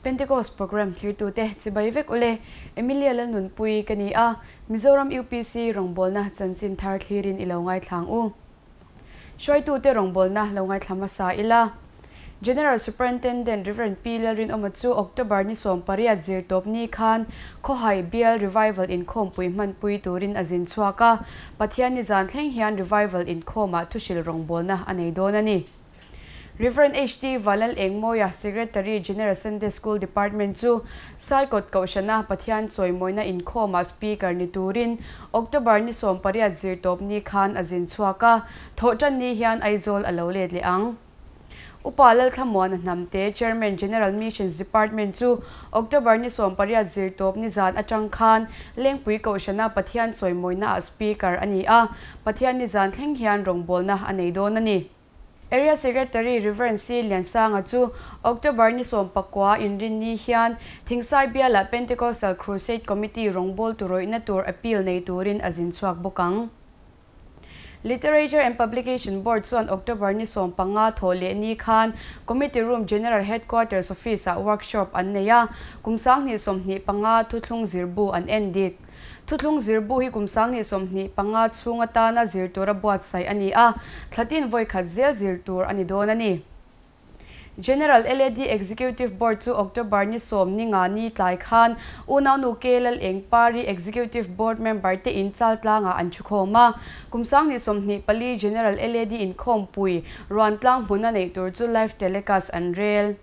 Pentecost Programme thlirtute chibai vek ule, Emilia Lalnunpuii ka ni a, Mizoram UPC rawngbawlna chanchin thar thlirin i lo ngaithlang u. Hruaitute rawngbawlna lo ngaithla hmasa ila. General Superintendent Rev. Pi Lalrinawma chu October ni 18 zirtawp ni khan Khawhai Bial Revival inkhawmpui hmanpui turin a zin chhuak a, Pathian ni zan thleng hian Revival inkhawmah thuhrilh rawngbawlna a nei dawn a ni. Rev. HT Valal Engmawia, Secretary, General Sunday School Department chu Saikawt Kohhrana Pathian chawimawina inkhawmah Speaker ni turin October ni 18 zirtawp ni khan a zin chhuak a, thawhtan ni hian Aizawl a lo let leh ang. Upa Lalthlamuana Hnamte, Chairman, General Missions Department chu October ni 18 zirtawp ni zan atang khan Lengpui Kohhrana Pathian chawimawina ah Speaker a ni a, Pathian ni zan thleng hian rawngbawlna a nei dawn a ni. Area Secretary Rev. C. Liansanga chu October ni 19 inrinni hian Thingsai bialah Pentecostal Crusade Committee rawngbawltu rawihna tur appeal nei turin a zin chhuak bawk ang. Literature and Publication Board chuan October ni 15 thaw leh ni khan Committee Room General Headquarters Office ah workshop an nei a, kum 2025 thuthlung zirbu an en dik. Thuthlung zirbu hi kum 2025 chhung atana zir tura buatsaih a ni a, thlatin vawi khat zel zir tur a ni dawn a ni. General LAD Executive Board chu October ni 15 ni tlai khan Unaunu Kelal Engpari Executive Board member te in chal tlanga an thukhawm a, kum 2024 General LAD inkhawmpui ruan tlang hmuna nei tur chu live telecast an rel.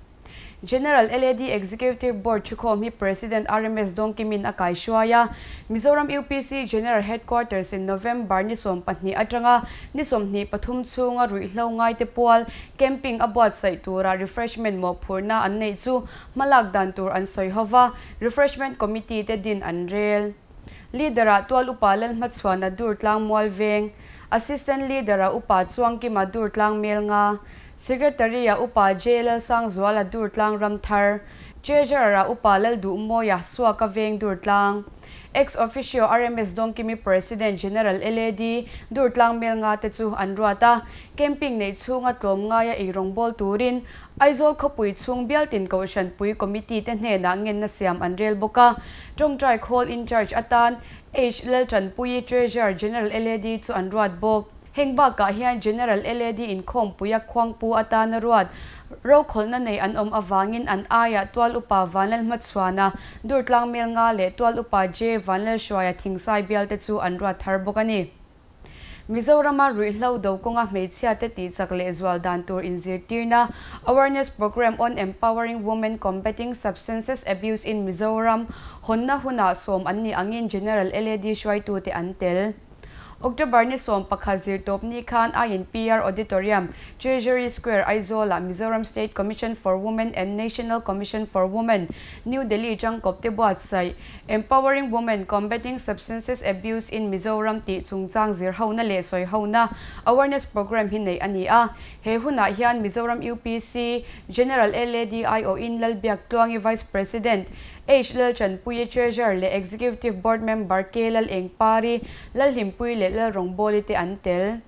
General LAD Executive Board thukhawm hi President RMS Dongkimin a kai hruaia, Mizoram UPC General Headquarters in November ni 12 atanga ni 23 chhunga ruihhlo ngai te pual camping a buatsaih tura refreshment mo phurna an nei chu hmalak dan tur an sawi hova, refreshment committee te din an rel. Leader a tual upa Lalhmachhuana Durtlang Mual Veng, Assistant Leader a upa Chuangkima Durtlang Melnga, Secretary a upa J Lalsangzuala Durtlang Ramthar, Treasurer a upa Lalduhmawia Suaka Veng Durtlang, Ex Officio RMS Dongkimi President General LAD Durtlang Melnga te chu an ruata, camping nei chhunga tlawm ngaia eirawng bawl turin Aizawl khawpui chhung bialtin kohhran pui committee te hnenah ngenna siam an rel bawk a, tawngtai khawl in charge atan H Laltanpuii Treasurer General LAD chu an ruat bawk. Heng bakah hian General LAD inkhawmpui a khuangpu atana ruat rokhawlna nei an awm awangin an aia tual upa Vanlalhmachhuana Durtlang Melnga leh tual upa J Vanlalhruaia Thingsai bial te chu an ruat thar bawk a ni. Mizorama ruihhlo do kawnga hmeichhia te tihchak leh zual dan tur inzirtirna Awareness Program on Empowering Women Combating Substances Abuse in Mizoram hawnna hunah sawm an ni angin General LAD hruaitu te an tel. October ni 11 zirtawp ni khan INPR Auditorium, Treasury Square, Aizawl ah Mizoram State Commission for Women and National Commission for Women, New Delhi tangkawp te buatsaih Empowering Women Combating Substances Abuse in Mizoram tih chungchang zir hona leh sawi hona Awareness Program hi nei a ni a, he hunah hian Mizoram UPC General LADIO in Lalbiak Tluangi Vice President H Laltanpuii Treasurer leh Executive Board Member K Lal Engpari Lalhimpui leh Lalrawngbawli te an tel.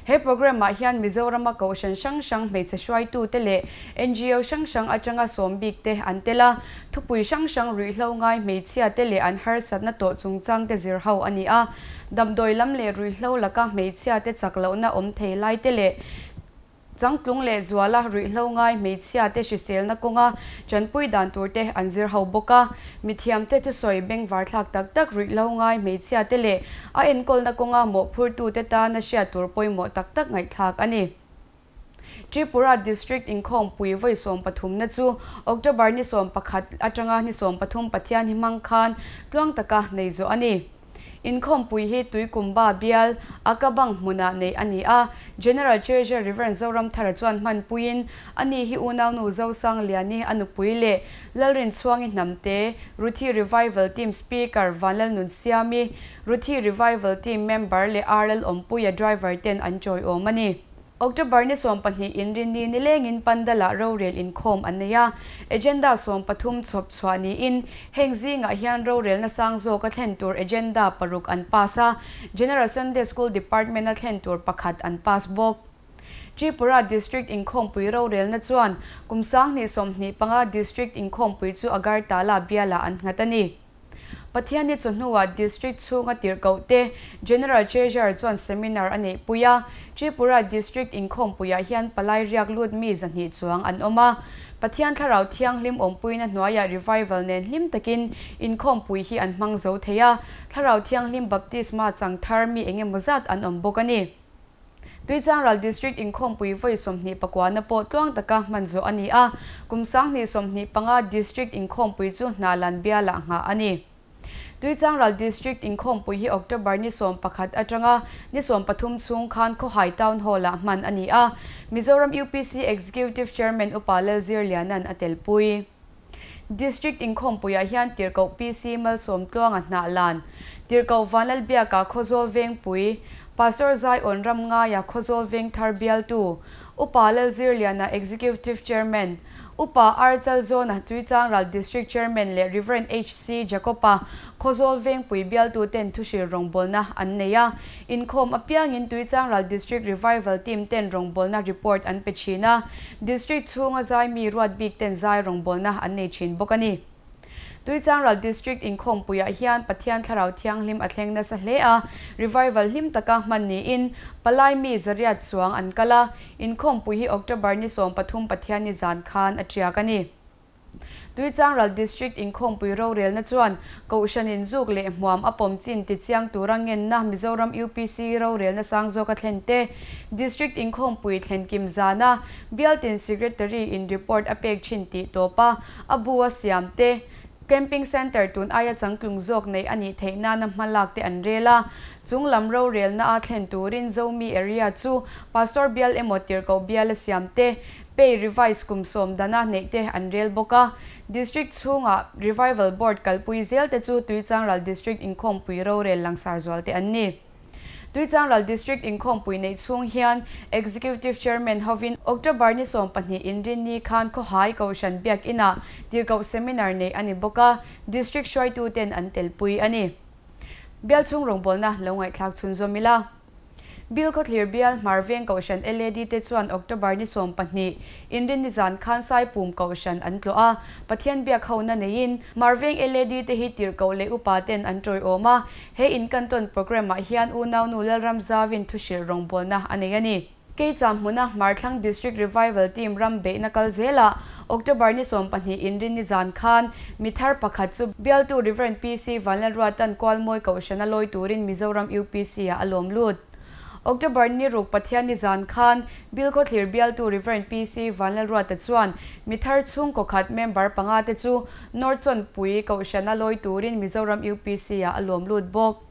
He program ah hian Mizorama kohhran hrang hrang hmeichhe hruaitu te leh NGO hrang hrang atanga sawm bik te an tel a, thupui hrang hrang ruihhlo ngai hmeichhia te leh an harsatna tawh chungchang te zir ho a ni a, damdawi lam leh ruihhlo laka hmeichhia te chak lohna awm thei lai te leh changtlung leh zuala ruihhlo ngai hmeichhia te hriselna kawnga chanpui dan tur te an zir ho bawk a, mithiam te thusawi bengvar thlak tak tak ruihhlo ngai hmeichhia te leh a enkawlna kawnga mawhphurtu te tana hriat tur pawimawh tak tak ngaihthlak a ni. Tripura District inkhawmpui vawi 13 na chu October ni 11 atanga ni 13 Pathian hi hmang khan tluang taka nei zo a ni. Inkhawmpui hi Tuikumba bial Akabang hmuna nei a ni a, General Treasurer Reverend Zoram Thara chuan hmanpuiin ani hi Unaunu Zosang Liani anupui leh Lalrin Chhuangi Hnamte, Ruthi Revival Team Speaker Vanlalnun Siami, Ruthi Revival Team Member leh RL Awmpuia driver ten an chawi awm a ni. October ni 12 inrin ni nilengin Pandala rorel inkhawm an nei a, agenda 13 chhawp chhuah niin heng zingah hian rorel na sang zawk a thlen tur agenda paruk an pass a, General Sunday School Department a thlen tur pakhat an pass bawk. Tripura District Inkhawmpui rorelna chuan kum 2025 District Inkhawmpui chu Agartala bialah an nghat a ni. Pathianni chawhnuah District chhunga tirhkohte General Treasurer chuan seminar a neihpui a, Tripura District Inkhawmpuiah hian palai riak lut mi 200 chuang an awm a. Pathian Thlarau Thianghlim awmpuina hnuaiah revival nen hlim takin inkhawmpui hi an hmang zo thei a, Thlarau Thianghlim baptisma chang thar mi engemaw zat an awm bawk a ni. Tuichangral District Inkhawmpui vawi 29 na pawh tluang taka hman zawh a ni a, kum 2025 District Inkhawmpui chu Hnalan bialah nghah a ni. Tuichangral District Inkhawmpui hi October ni 11 atanga ni 13 chhung khan Khawhai Town Hall-ah hman a ni a, Mizoram UPC Executive Chairman Upa Lalzirliana'n a telpui. District Inkhawmpuiah hian Tirhkoh PC Malsawm Tluanga Hnahlan, Tirhkoh Vanlalbiaka Khawzawl Vengpui, Pastor Zaiawn Ramngaia Khawzawl Vengthar Bialtu, Upa Lalzirliana Executive Chairman, Upa R Chalzawna Tuichangral District Chairman leh Rev HC Jacob-a Khawzawl Vengpui Bialtu ten thuhril rawngbawlna an nei a, inkhawm apiangin Tuichangral District Revival Team ten rawngbawlna report an pe thin a, District chhunga zai mi ruat bik ten zai rawngbawlna an nei thin bawk a ni. Tuichangral District Inkhawmpuiah hian Pathian Thlarau Thianghlim a thleng nasa hle a, revival hlim taka hman niin palai mi 800 chuang an kal a, inkhawmpui hi October ni 13 Pathianni zan khan a tiak a ni. Tuichangral District Inkhawmpui rorelna chuan Kohhranin zuk leh hmuam a pawm chin tichiang tura ngenna Mizoram UPC rorelna sang zawka thlen te, District Inkhawmpui thlen kim zana Bialtin Secretary in report a pek thin tih tawp a, a bu a siam te, Camping Centre tun aia changtlung zawk nei a nih theih nana hma lak te an rel a, chung lam rorelna a thlen turin Zomi area chu Pastor bial emaw tirhkoh bial a siam te, Pay revise kum 10 dana neih te an rel bawk a, District chhunga Revival Board kalpui zel te chu Tuichangral District Inkhawmpui rorel langsar zual te an ni. Tuichangral District Inkhawmpui neih chhung hian Executive Chairman hovin October ni 12 inrinni khan Khawhai Kohhran Biak Inah tirhkoh seminar neih a ni bawk a, District hruaitu ten an telpui a ni. Bial chhung rawngbawlna lo ngaihthlak chhunzawm ila. Bill Khawthlir Bial Hmarveng Kohhran LAD te chuan October ni 12 inrinni zan khan Saipum Kohhran an tlawh a, Pathian biak hona neiin Hmarveng LAD te hi tirhkoh leh upa ten an tawiawm a, he inkantawn programme-ah hian unaunu Lalram Zawin thuhrilh rawngbawlna a nei a ni. Keicham hmuna Hmarthlang District Revival Team ram beihna kal zelah October ni 12 inrinni zan khan mithar pakhat chu Bialtu Rev PC Vanlalruatan Kualmawi Kohhrana lawi turin Mizoram UPC-ah a lawm lut. October ni 6 Pathianni zan khan Bill Khawthlir Bialtu Rev PC Vanlalruata chuan mithar chhung kawkhat member panga te chu North Chawnpui Kohhrana lawi turin Mizoram UPC-ah a lawm lut bawk.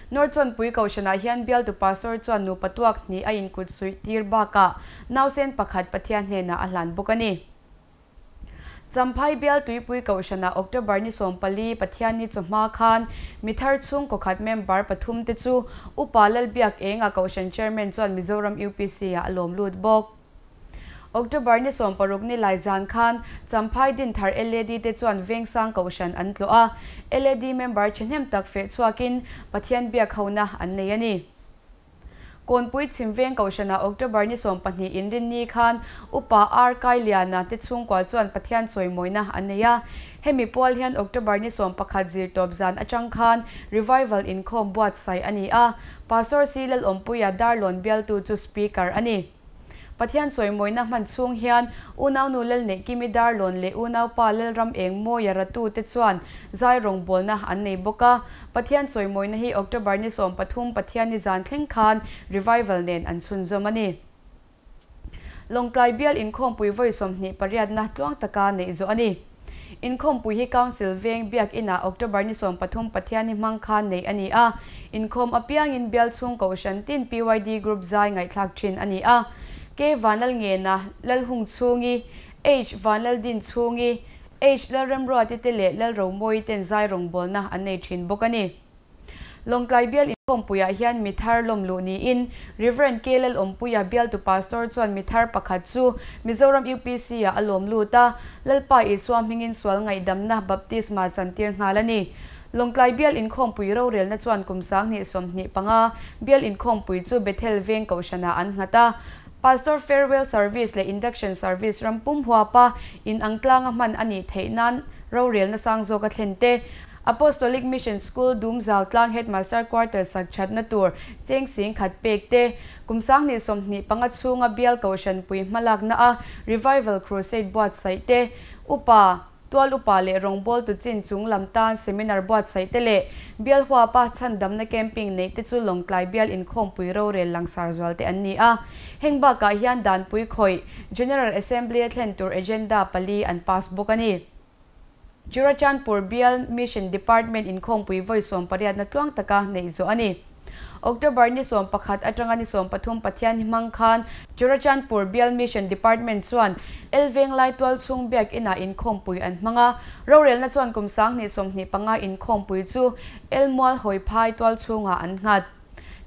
North Chawnpui Kohhranah hian Bialtu Pastor chuan nupa tuak hnih a inkut suih tir bakah nausen pakhat Pathian hnenah a hlan bawk a ni. Champhai Bial Tuipui Kohhranah October ni 14 Pathianni chawhma khan mithar chhung kawkhat member pathum te chu Upa Lalbiak Enga Kohhran Chairman chuan Mizoram UPC-ah a lawm lut bawk. October ni 16 ni lai zan khan Champhai Dinthar LAD te chuan Vengsang Kohhran an tlawh a, LAD member thahnem tak feh chhuakin Pathian biak hona an nei a ni. Kawnpui Chhimveng Kohhranah October ni 12 inrinni khan Upa R Kailiana te chhungkua chuan Pathian chawimawina an nei a, hemi pual hian October ni 11 zirtawp zan atang khan revival inkhawm buatsaih a ni a, Pastor C Lalawmpuia Darlawn Bialtu chu speaker a ni. Pathian chawimawina hman chhung hian unaunu Lalneih Kimi Darlawn leh unaupa Lalram Engmawia Ratu te chuan zai rawngbawlna an nei bawk a, Pathian chawimawina hi October ni 13 Pathianni zan thleng khan revival nen an chhunzawm a ni. Lawngtlai Bial Inkhawmpui vawi 28 na tluang taka neih zawh a ni. Inkhawmpui hi Council Veng Biak Inah October ni 13 Pathianni hmang khan nei a ni a, inkhawm apiangin Bial chhung Kohhran tin PYD Group zai ngaihthlak thin a ni a. K Vanlalngena, Lalhung Chhungi, H Vanlaldin Chhungi, H Lalremruati te leh Lalromawi ten zai rawngbawlna an nei thin bawk a ni. Lawngtlai Bial Inkhawmpuiah hian mithar lawm luh niin Rev K Lalawmpuia Bialtu Pastor chuan mithar pakhat chu Mizoram UPC-ah a lawm lut a, Lalpa Isua hmingin sual ngaihdamna baptisma chantir nghal a ni. Lawngtlai Bial Inkhawmpui rorelna chuan kum 2025 Bial Inkhawmpui chu Bethel Veng Kohhranah an nghat a. Pastor Farewell Service leh Induction Service ram pum huapa in ang tlanga hman a nih theih nan rorelna sang zawka thlen te, Apostolic Mission School Dumzau tlang Headmaster Quarter sak thatna tur cheng 10,000 pek te, kum 2025 chhunga bial kohhran pui hmalakna a Revival Crusade buatsaih te, upa tual upa leh rawngbawl tu chin chung lam tan seminar buatsaih te leh bial huapa chhandamna camping nei te chu Lawngtlai bial inkhawmpui rorel langsar zual te an ni a. Heng bakah hian danpui khawih General Assembly a thlen tur agenda pali an pass bawk a ni. Churachandpur bial Mission Department inkhawmpui vawi 18 na tluang taka neih zawh a ni. October ni 11 atanga ni 13 Pathian hmang khan Churachandpur bial Mission Department chuan Elveng lai tual chhung biak inah inkhawmpui an hmanga rorelna chuan kum 2025 inkhawmpui chu Elmual hawiphai tual chhungah an nghat.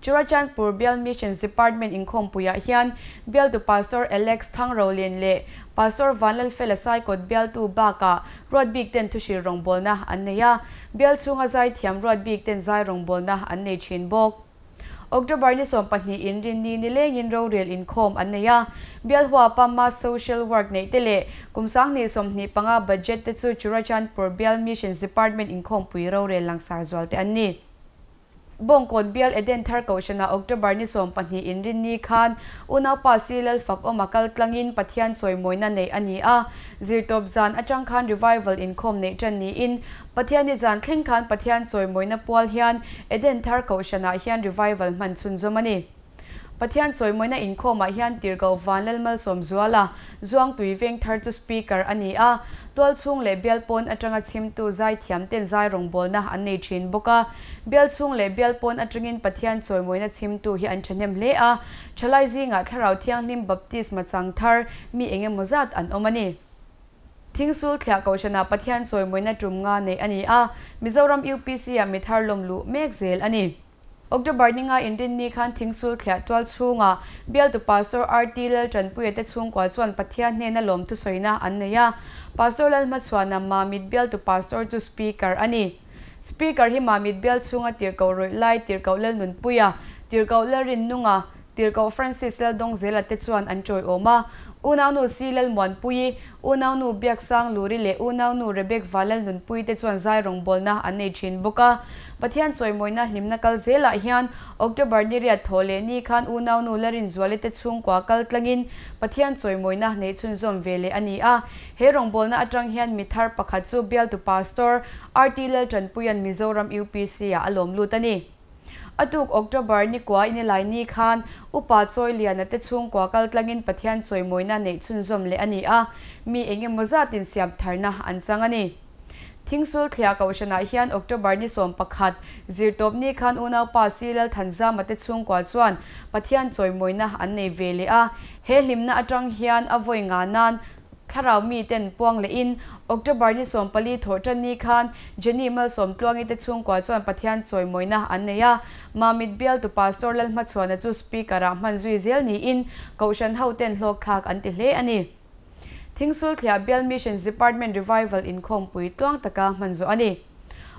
Churachandpur bial Missions Department inkhawmpuiah hian bialtu Pastor Alex Thangrolin leh Pastor Vanlal Fela Saikawt bialtu bakah ruat bik ten thuhrilh rawngbawlna an nei a, bial chhunga zai thiam ruat bik ten zai rawngbawlna an nei thin bawk. October ni 12 in rin ni nilengin rorel inkhawm an nei a, bial huapa mass social work nei te leh kum 2025 budget te chu Churachandpur bial Missions Department inkhawmpui rorel langsar zual te an ni. Bawngkawn bial Eden Thar Kohhrana October ni 12 in rin ni khan unaupa si lal fak awm a kal tlangin Pathian chawimawina nei a ni a. Zirtawp zan atang khan revival inkhawm nei tan niin Pathian ni zan thleng khan Pathian chawimawina pual hian Eden Thar Kohhranah hian revival hman chhunzawm a ni. Pathian chawimawina inkhawmah hian tirhkoh Vanlal Malsawm Zuala Zuangtui veng thar chu speaker a ni a. Tual chhung leh bial pawn atanga chhimtu zai thiam ten zai rawngbawlna an nei thin bawk a. Bial chhung leh bial pawn atangin Pathian chawimawina chhimtu hi an thahnem hle a. Thalai zingah Thlarau Thianghlim Baptisma chang thar mi engemaw zat an awm a ni. Thingsul thliah Kohhrana Pathian chawimawina tum nga nei a ni a. Mizoram UPC ah mithar lawm luh mek zel a ni. October ninga inrin ni khan Thingsul thliah tual chhunga bialtu Pastor RT Lal Tanpuia te chhungkua chuan Pathian hnena lawm thusawiina an nei a. Pastor Lal Hmachhuana Mamit bialtu Pastor chu speaker a ni. Speaker hi Mamit bial chhunga tirhkoh rawih lai tirhkoh Lal Nunpuia, tirhkoh Lal Rinnunga, tirhkoh Francis Lal Dawngzela te chuan an chawi awm a. Unaunu si Lal Muanpui, unaunu Biak Sang Luri leh unaunu Rebek Valal Nunpui te chuan zai rawngbawlna an nei thin bawk a. Pathian chawimawina hlimna kal zelah hian October ni riat thaw leh ni khan unaunu Larin Zuali te chhungkua kal tlangin Pathian chawimawina nei chhunzawm ve leh a ni a. He rawngbawlna atang hian mithar pakhat chu bialtu Pastor RT Lal Tanpuian Mizoram UPC ah a lawm lut a ni. Atuk October ni kwa inilai ni khan upa chawiliana te chhungkua kal tlangin Pathian chawimawina nei chhunzawm leh a ni a. Mi engemaw zatin siam tharna an chang a ni. Thingsul thliah Kohhranah hian October ni 11 zirtawp ni khan unaupa si Lal Thanzama te chhungkua chuan Pathian chawimawina an nei ve leh a. He hlimna atang hian a vawi nga nan Thlarau mi ten puang leh in October ni 14 thaw tan ni khan Jenny Malsawm tluangi te chhungkua chuan Pathian chawimawina an nei a. Mamit bialtu Pastor Lal Hmachhuana chu speaker ah hman zui zel niin Kohhran ho ten hlawk thlak an ti hle a ni. Thingsul thliah bial Missions Department Revival inkhawmpui tluang taka hman zawh a ni.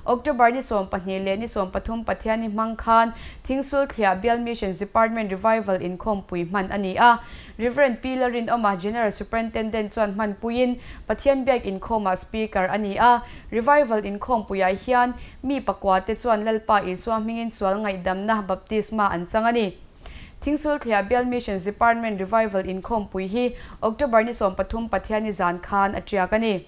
October ni 12 leh ni 13 Pathian ni hmang khan Thingsul thliah bial Missions Department Revival inkhawmpui hman a ni a. Reverend P. Larin Oma General Superintendent chuan hman puiin Pathian biak inkhawmah speaker a ni a. Revival inkhawmpuiah hian mi pakua te chuan Lalpa Isua hmingin sual ngaihdamna baptisma an chang a ni. Thingsul thliah bial Missions Department Revival inkhawmpui hi October ni 13 Pathian ni zan khan a tiak a ni.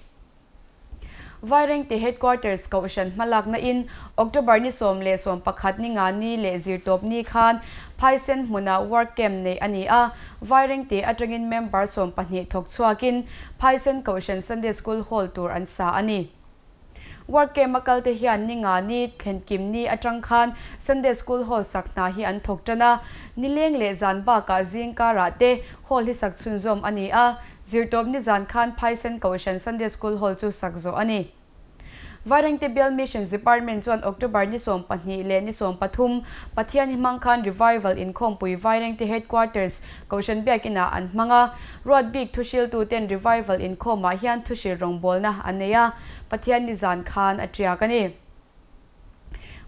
Vairengte Headquarters Kohhran hmalakna in October ni 10 leh 11 ni nga ni leh zirtawp ni khan Phaisen hmuna work camp nei a ni a. Vairengte atangin member 12 thawk chhuakin Phaisen Kohhran Sunday School Hall tur an sa a ni. Work camp a kal te hian ni nga ni thlenkim ni atang khan Sunday School Hall sak hna hi an thawk tan a. Nileng leh zan bakah zing karah te hall hi sak chhunzawm a ni a. Zirtawp ni zan khan Phaisen Kohhran Sunday School Hall chu sak zawh a ni. Vairengte Bial Missions Department chuan October ni 12 leh ni 13 Pathian hi hmang khan Revival inkhawmpui Vairengte Headquarters Kohhran biak inah an hmang a. Ruat bik thuhriltu ten Revival inkhawmah hian thuhril rawngbawlna an nei a. Pathian ni zan khan a tiak a ni.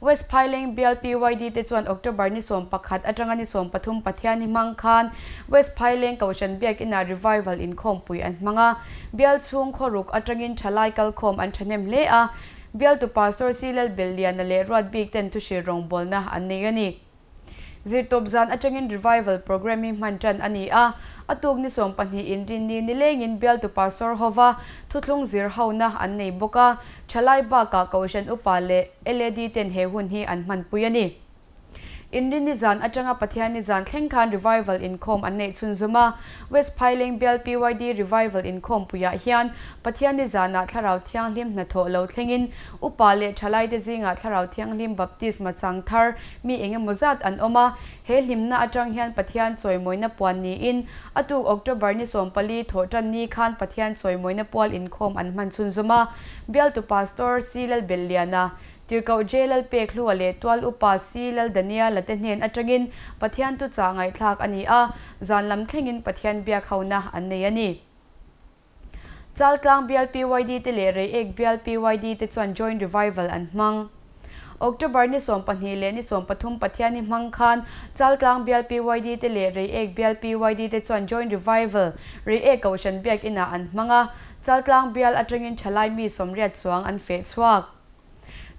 West Phaileng bial PYD te chuan October ni 11 atanga ni 13 Pathianni hmang khan West Phaileng Kohhran Biakinah Revival inkhawmpui an hmang a. Bial chhung khawruk atangin thalai kalkhawm an thahnem hle a, bialtu Pastor C Lalbelliana leh Ruat bik ten thuhrilh rawngbawlna an nei a ni. Zirtawp zan atangin Revival Programme hi hman tan a ni a, a tuk ni 20 Inrinni nilengin bialtu Pastor hova thuthlung zir hona an nei bawk a, thalai bakah Kohhran Upa leh LAD ten he hun hi an hmanpui a ni. Inrinni zan atanga Pathianni zan thleng khan Revival inkhawm an neih chhunzawm a, West Phaileng bial PYD Revival inkhawmpuiah hian Pathianni zanah Thlarau Thianghlim hnathawh lo thlengin Upa leh thalaite zingah Thlarau Thianghlim Baptisma chang thar mi eng emaw zat an awm a, he hlimna atang hian Pathian chawimawina puan niin a tuk October ni 14 thawh tan ni khan Pathian chawimawina pual inkhawm an hman chhunzawm a, bialtu Pastor C Lalbelliana, Tirhkoh J Lalpekhlua leh Tual Upa C Laldaniala te hnen atangin Pathian tuchah ngaihthlak a ni a, zan lam thlengin Pathian biak hona an nei a ni. Chaltlang bial PYD te leh Reiek bial PYD te chuan Joint Revival an hmang. October ni 20 leh ni 13 Pathianni hmang khan Chaltlang bial PYD te leh Reiek bial PYD te chuan Joint Revival Reiek Kohhran Biakinah an hmang a, Chaltlang bial atangin thalai mi 80 chuang an feh chhuak.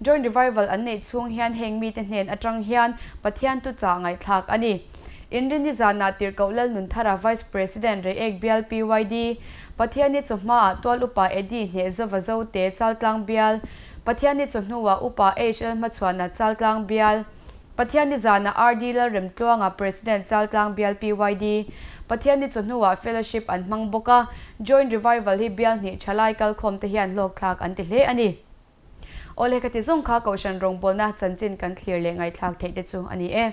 Joint Revival an neih chhung hian heng mite hnen atang hian Pathian tuchah ngaihthlak a ni. Inrinni zanah Tirhkoh Lalnunthara Vice President Reiek bial PYD, Pathianni chawhmaah Tual Upa Eddie hneh zova Zote Chaltlang bial, Pathianni chawhnuah Upa HL Hmachhuana Chaltlang bial, Pathianni zanah RD Lalremtluanga President Chaltlang bial PYD, Pathianni chawhnuah Fellowship an hmang bawk a, Joint Revival hi bial hnih thalai kalkhawm te hian hlawkthlak an ti hle a ni. Awle ka ti zawng kha Kohhran rawngbawlna chanchin kan thlir leh ngaihthlak theih te chu a ni e.